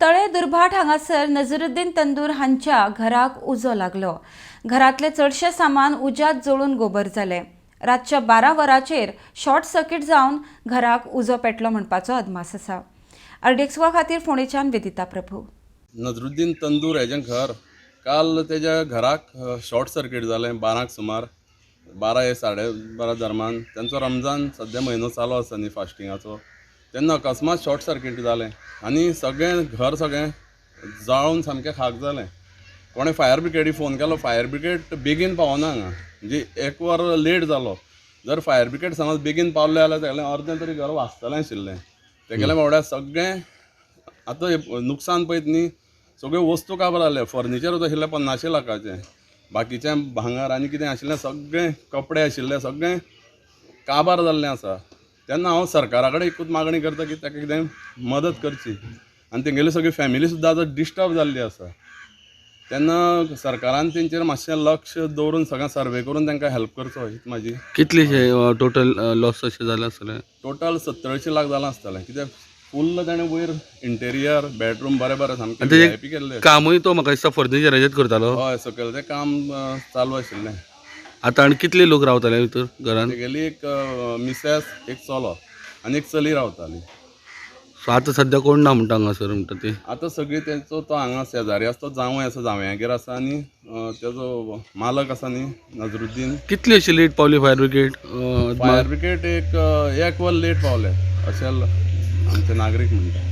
तळे दुर्भाट हांगासर नजरुद्दीन तंदूर हांच्या घराक उजो लागलो. घरांतलें चडशें सामान उज्यांत जळून गोबर जालें. रातच्या 12 वरांचेर शॉर्ट सर्किट जावन घराक उजो पेटलो म्हणपाचो अदमास आसा. आरडीएक्स खातीर फोंडेच्यान वेदिता प्रभू. नजरुद्दीन तंदूर हेजें घर काल तेज्या घराक शॉर्ट सर्कीट जालें 12क सुमार, 12 हे 12:30 दरम्यान. तेंचो रमजान सद्या म्हयनो चालू आसा न्ही फास्टिंगाचो, तेन्ना अकस्मात शॉर्ट सर्कीट जालें आनी सगळें घर सगळें जाळून सामकें खाक जालें. कोणें फायर ब्रिगेडीक फोन केलो, फायर ब्रिगेड बेगीन पावना हांगा, म्हणजे एक वर लेट जालो. जर फायर ब्रिगेड समज बेगीन पावले जाल्यार तेगेलें अर्दें तरी घर वाचतलें आशिल्लें. तेगेलें बावड्या सगळें आतां नुकसान पळयत न्ही, सगळ्यो वस्तू काबार जाल्यो. फर्निचर आशिल्लें 50 लाखाचें, बाकीचें भांगर आनी कितें आशिल्लें सगळें, कपडे आशिल्ले सगळें काबार जाल्लें आसा. तेन्ना हांव सरकारा कडेन एकूच मागणी करता की ताका कितें मदत करची आनी तेंगेली सगळी फॅमिली सुद्दां आतां डिस्टर्ब जाल्ली आसा. तेन्ना सरकारान तेंचेर मातशें लक्ष दवरून सगळें सर्वे करून तांकां हेल्प करचो हीच म्हाजी. कितलेशे टोटल लॉस अशें जालें आसतलें? टोटल 70 लाख जालां आसतलें, कित्याक फुल्ल ताणें वयर इंटेरियर बेडरूम बरें बरें सामकें आनी तेजें व्हीआयपी केल्लें. कामूय तो म्हाका दिसता फर्निचराचेंच करतालो. हय, सकयल तें काम चालू आशिल्लें. आतां आनी कितले लोक रावताले भितर घरान? तेगेली एक मिसेस, एक चलो आनी एक चली रावताली. सो आतां सद्या कोण ना म्हणटा हांगासर म्हणटा ती? आतां सगळी तेंचो तो हांगा शेजारी आसा, तो जांवय आसा, जांवयागेर आसा आनी तेजो मालक आसा न्ही नजरुद्दीन. कितली अशी लेट पावली फायर ब्रिगेड? फायर ब्रिगेड एक वर लेट पावले अशें आमचे नागरीक म्हणटा.